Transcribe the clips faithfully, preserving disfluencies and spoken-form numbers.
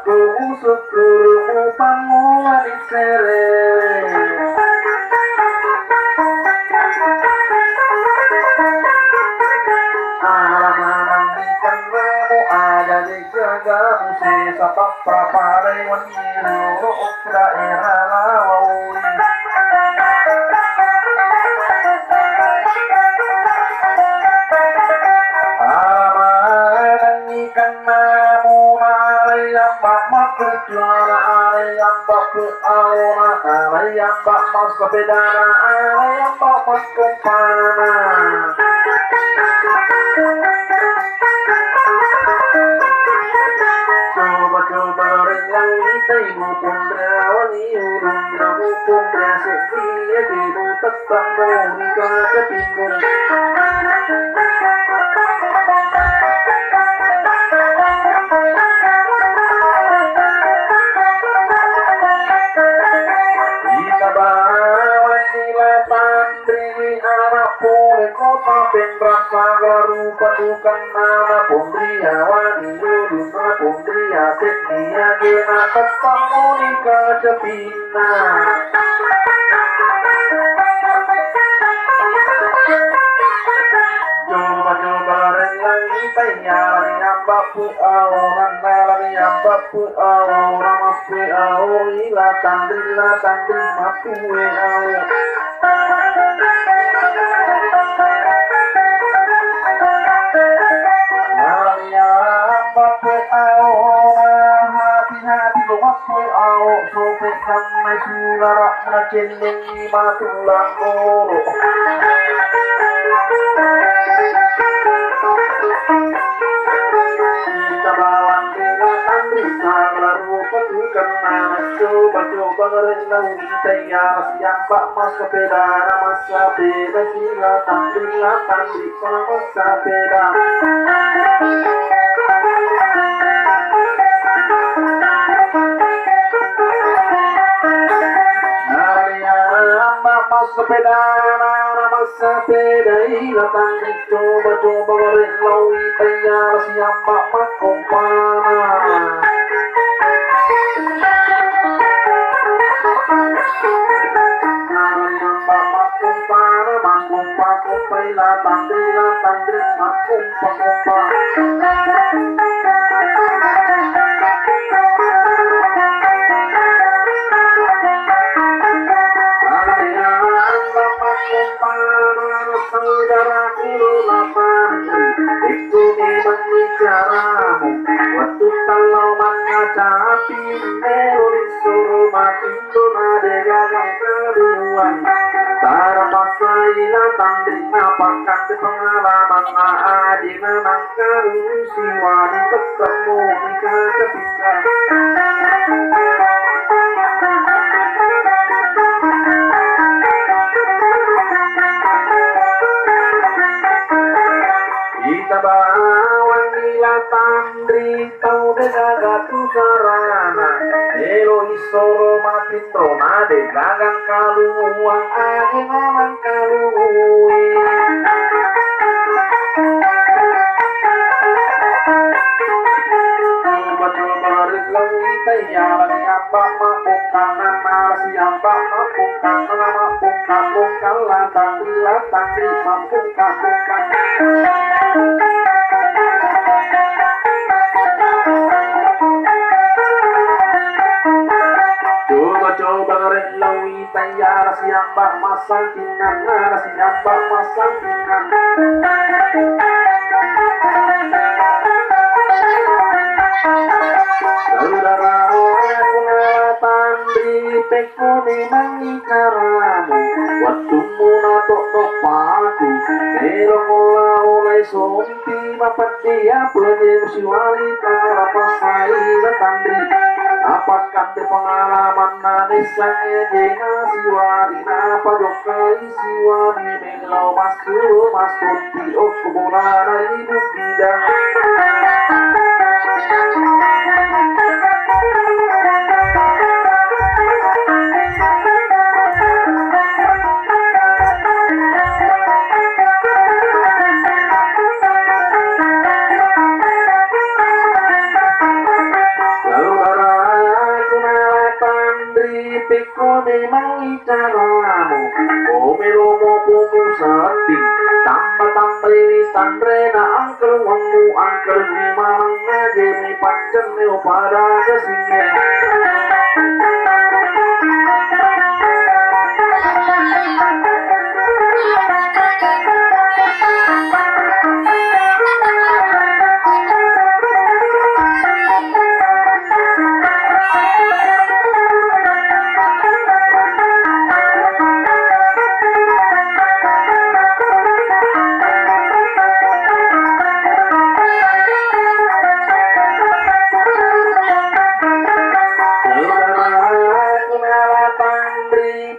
Kusukkuru mupanguani sere. Alamanang ikannamu ada di jaga musesa paprapare wenni loro daerah Lawauli. Alamanang ikannamu alai amba makkucuara alai amba pu aona alai amba massapedana alai amba makkumpana. Coba-coba rengang itai mupunrawani ulung ramu punra seddi ya tiru tetap mau nikah kepinggung. Kita bawa sila tandri anak pure kota penrasa garu patukan nama pondria wani luluna pondria seddi ya gena tetap mau nikah kepinggung. Coba-coba rengang itai ya lari ambappu au, nanna lari ambappu au, namappu au, ila tandri, ila tandri, mappue au. Lari ambappu au, hati-hati lo mappue au, sope kammai sulara nacenning. Matu langgoro. Kita bawang dina tandri sagala rupa tu kenna. Coba-coba renna unita iya siampa massapeda na massapeda sila tandri la tandri. Massapeda. Nariana massapeda, nana massapeda, ila tangki coba-coba bareng lawi tayara siampa makkompana. Nariana makkompana, makkompa-kompai la tandri, la tandri, makkompa-kompa. Saudaraku, la tandri, itu memang bicaramu. Waktu kalau maka capi, melo disuruh mati. Tuna de gagang kebuan. Tara pasai la tandri, napakkang de pengalaman na aji na nangkaru siwani ketemu di kata pisah. Kita bawang di la tandri. Tau de gaga tu sarana, elo isoro matinro na de gagang kaluang age mamang kalui. Coba-coba rillau ita iya lagi apa mabukka nana siapa mabukka nana mabukka bukka la tandri la tandri mabukka. Coba-coba rellau itayara siamba massangkingan, nara siamba massangkingan. Saudara, aku nala tandri, pekko memangi karamu, wattummu na toddoppaku, melo ko lao lai sompi mapeddi, apa je musiwali tara passai la tandri. Apa kande pengalaman na nissang eje na siwali na pajokkai siwali. Lao massuro massotti okko bolana ibu bidang. Lalu baru Pekko memang icaramu, ko melomo pomu sedding, tamba-tambai tanrena angkel wammu, angkel limarang aje mi paccenne pada kesinge.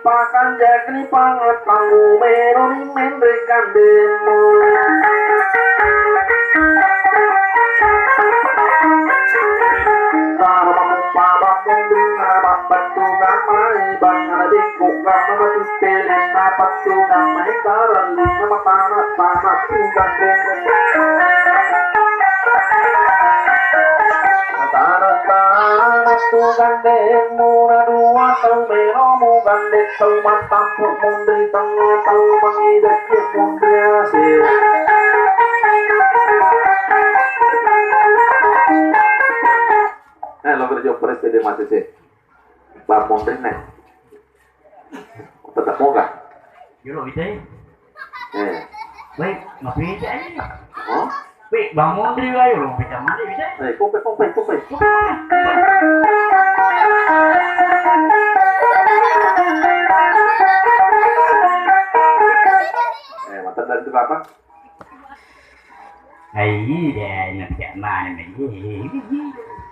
Pakanjaki pangattanggu melo ri menre gandemmu. Taro mamuppa mammunding, taro mabbattu gammai, bangngana bengko gamma matippe, lenna pattu gammai, tarallinna matana-tana tu gandemmu. Matana-tana tu gandemmu, na dua tau melo mugande, tau mattampu munri tengnga, tau mangidekki munri ase. Eh, lo kerja pres ke dia masih sih. Bang Mondrin nih. Tetap mau gak? Yolo, Ite. Eh. Wei, mapita ni. Oh? Wei, Bang Mondri, ayo lo, pita mana, Ite? Eh, kope, kope, kope. Eh, mata dari itu apa? Ai, deh, na pijak mana, deh.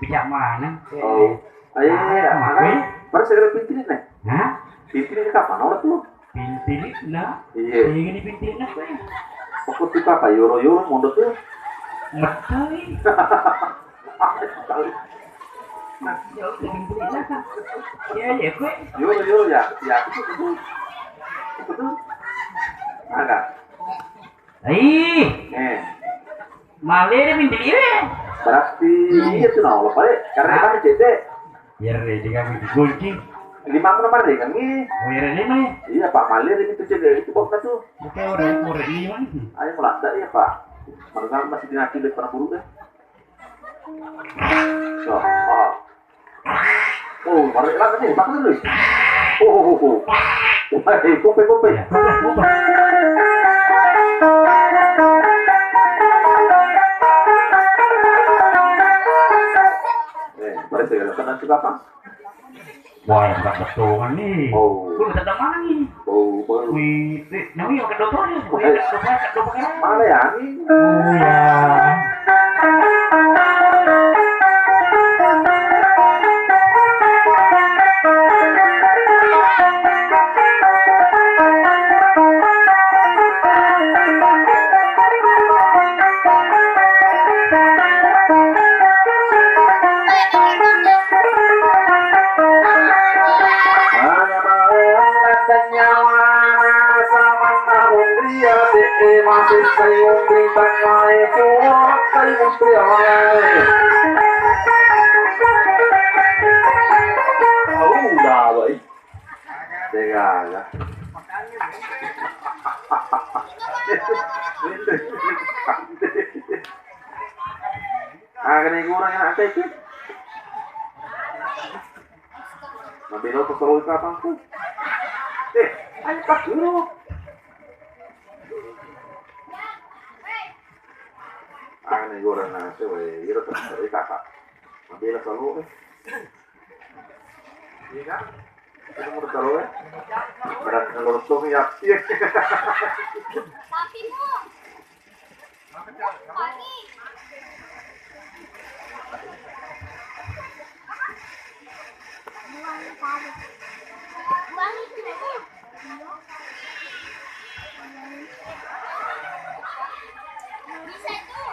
Pijak mana? Oh. Ai, ah, iya, mana? Mana segala pintilik, nih? Hah? Pintilik kapan orang tuh? Pintilik, nah. Iya. Ini pintilik, nah, gue. Pokok tuh apa? Yoro-yoro, mondok tuh. Metai. Metai. Nah, ya udah, pintilik, nah. Ya, ya, gue. Yoro-yoro, ya. Ya, itu tuh. Itu tuh. Agak. Ih. Eh. Malere minti lire. Berarti iya tuh, nah, lo pale. Karena kan cete. Biar dia kan kunci. Lima puluh nomor deh kan ini. Oh, iya, lima nih. Iya, Pak, malere itu cete itu bokna tuh. Oke, orang murid lima nih. Ayo, melanda ya, Pak. Mereka masih dinanti oleh para guru deh. So, oh. Oh, balik lagi nih, makan dulu. Oh, oh, oh, oh. Eh, kopi, kopi. Eh, balik segala kena juga apa? Wah, yang berat betongan nih. Oh. Lu tetap mana nih? Oh, baru. Wih, eh, namanya pakai dopo nih. Wih, eh, dopo, dopo kan? Mana ya? Oh, ya. Udah, boy. Degaga. Ah, kena kurang enak teh itu. Mabelo to selalu kapang ku. Eh, ayo pas dulu. Ah, kena kurang nasi, weh. Iro terus dari kakak. Mabelo selalu, eh. Iya kan? Itu mau taruh ya? Berat kalau tuh ya. Iya. Tapi mu. Bisa itu.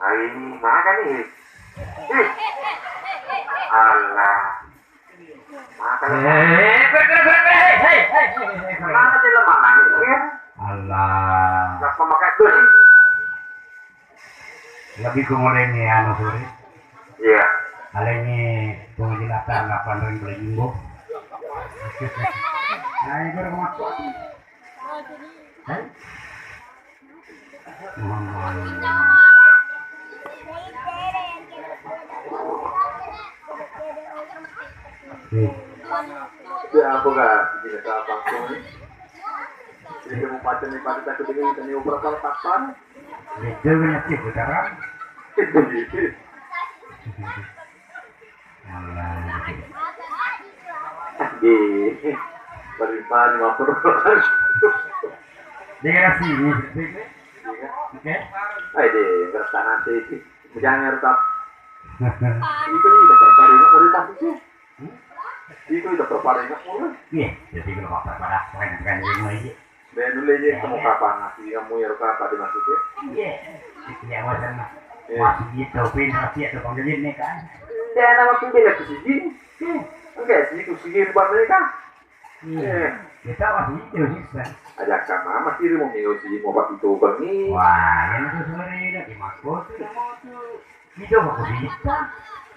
Ai, makan nih. Ih. Allah. Makan. Eh, eh, eh, eh, eh, eh, eh, eh, eh. Kenapa sih lemah manis ya? Allah. Lebih kumuleni anu sore. Iya. Aleni pengajian latar delapan ring Bale Jimbo. Nah, ini baru masuk. Hai. Iya, apa kak? Jadi kamu pacar nih, pacar takut ini, tadi oper apa kapan? Itu kan nanti sekarang. Alah. Di paling-paling apa? Daerah sini, oke? Hai deh, ngerasa nanti sih. Jangan ngerasa. Itu nih, udah tertarik, udah pasti sih. Itu udah tertarik, udah. Iya, jadi kalau apa-apa, keren-keren ini aja. Be nulle je, kamu kapan ngasih kamu ya rupa apa dimaksudnya? Iya. Iya, wajar lah. Iya. Masih gitu, pin masih ada panggilin nih kan. Dia nama pin beda ke siji. Iya. Enggak sih, ku siji di bawah mereka. Iya. Iya. Kita masih gitu sih, San. Ajak sama masih mau minggu siji mau pakai itu bengi. Wah, yang itu sebenarnya di Marco tuh mau tuh. Itu aku bisa.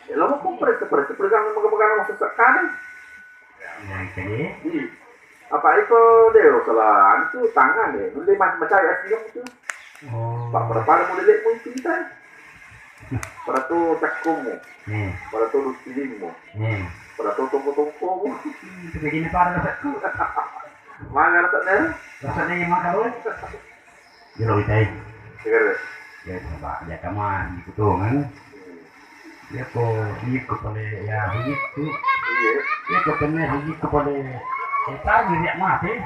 Ya, lo mau kompres, kompres, kompres, jangan megang-megang sama sesekali. Nah, itu dia. Iya. Apa itu deh, salah itu tangan deh. Nanti mas mencari asli itu. Oh. Pak, pada pada mau lihat mau itu kita. Pada tuh cakungmu. Nih. Pada tuh dutilimmu. Nih. Pada tuh tongko-tongkomu. Hmm, itu begini pada rasakku. Mana rasanya? Rasanya yang makan, loh. Jolo witai. Segera. Ya, coba. Ya, kama, ikutongan. Ya, ko, iko pale, ya, iko. Iya. Ya, ko, pene, iko pale. Eh, tadi dia mati.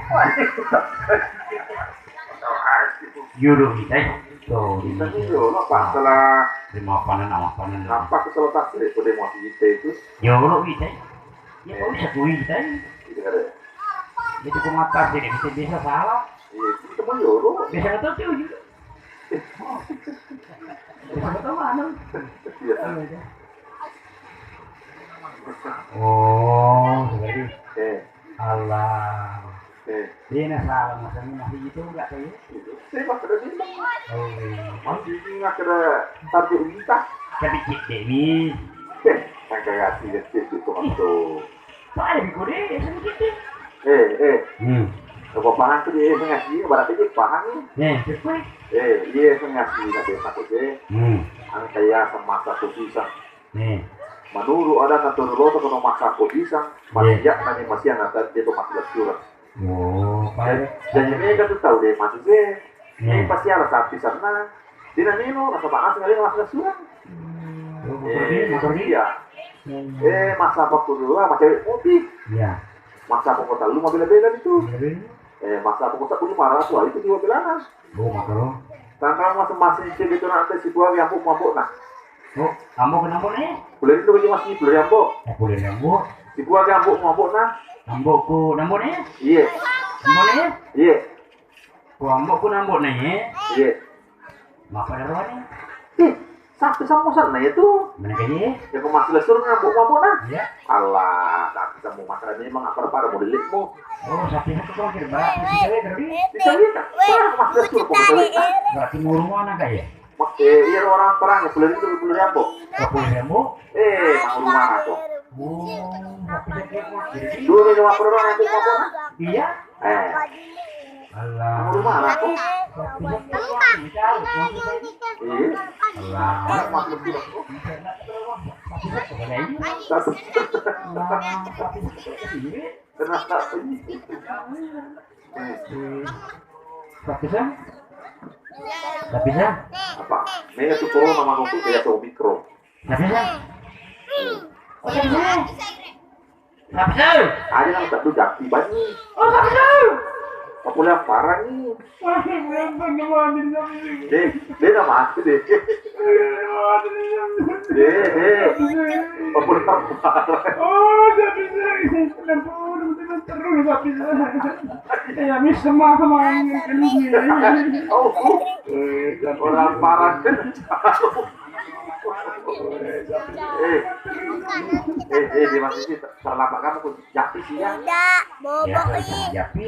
Jolo witai. Tuh, kita ini tuh, lo, pas salah. Lima panen, lima panen. Apa kesalahan tadi? Kode mau kita itu. Jolo witai. Ya, kok bisa kui witai? Itu ada. Itu kok mata sih, bisa, bisa salah. Iya, itu mau jolo. Bisa nggak tahu tuh juga. Bisa nggak tahu mana. Iya. Oh, jadi. Eh. Allah. Eh. Dia na salah, maksudnya masih gitu nggak tahu. Itu. Saya pas ada bilang. Oh, iya. Masih ingat ada satu minta. Tapi cek deh nih. Eh, yang kayak sih, cek itu waktu. Pak, ada di kode, ya, sama kita. Eh, eh. Hmm. Coba paham tuh dia, saya ngasih, berarti dia paham nih. Nih, cepat. Eh, iya, saya ngasih, nggak dia takut, eh. Hmm. Angkaya sama satu pisang. Nih. Menurut ada natur lo tuh kalau masak kok pisang, masih ya, nanya masih anak tadi itu masih curang. Oh, jadi, jadi mereka tuh tahu deh, maksudnya, ini pasti ada sapi sana. Dia nanya lo, rasa panas kali, rasa surang. Hmm. Oh, motor dia, motor dia. Iya. Hmm. Eh, masa apa kudu lah, macam kopi. Iya. Masa apa kota lu mau bela-bela itu? Iya, iya. Eh, masa apa kota kudu marah tuh, itu juga belanan. Oh, motor. Tanpa masing-masing cewek itu nanti si buah yang mabuk nah. Oh, ambo kenapa nih? Boleh itu bagi masih boleh ambo. Eh, boleh ambo. Si buah yang mabuk mabuk nah. Ambo ku nambo nih? Iya. Ambo nih? Iya. Ku ambo ku nambo nih? Iya. Maaf ada roh nih. Ih, sampai sama sana ya tuh. Mana kayaknya? Ya kok masih lesur mabuk mabuk nah. Iya. Allah, tapi kamu masalah ini emang apa pada mau delikmu? Oh, tapi itu kok kira berarti bisa lihat tadi. Bisa lihat. Wah, masih lesur kok bisa lihat. Berarti mau rumah anak ya? Mak, eh, iya, orang perang, ya, puluh ribu, puluh ribu. Dua puluh ribu? Eh, mau rumah aku. Oh, tapi dia kayak mau jadi. Dulu dia cuma perang, aku mau apa? Iya. Eh. Alah. Mau rumah aku. Tapi dia kayak mau jadi. Iya. Alah. Anak masuk di aku. Tapi dia kayak ini. Tapi. Alah, tapi dia kayak ini. Kenapa ini? Tapi sa? Tapi sa? Apa? Mega tu corona manuk tu kayak tu omikron. Tapi sa? Oh, tapi sa? Tapi sa? Ada yang tak tu jati banyak. Oh, tapi sa? Apa boleh parah ni? Deh, dia dah mati deh. Deh, deh. Apa boleh parah? Oh, tapi sa? Kenapa terus tapi sa? Ya, bisa mah, mah, ini. Oh, orang parah. Eh, eh, eh, dia masih sih terlambat kamu kok jati sih ya? Tidak, bobo. Ya, ih. Jati.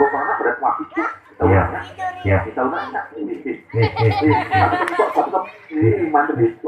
Kalau anak berarti masih tuh. Iya. Iya. Kita udah anak. Ini, ini. Eh, eh, eh, eh. Aku tuh, aku tuh, ini mantep itu.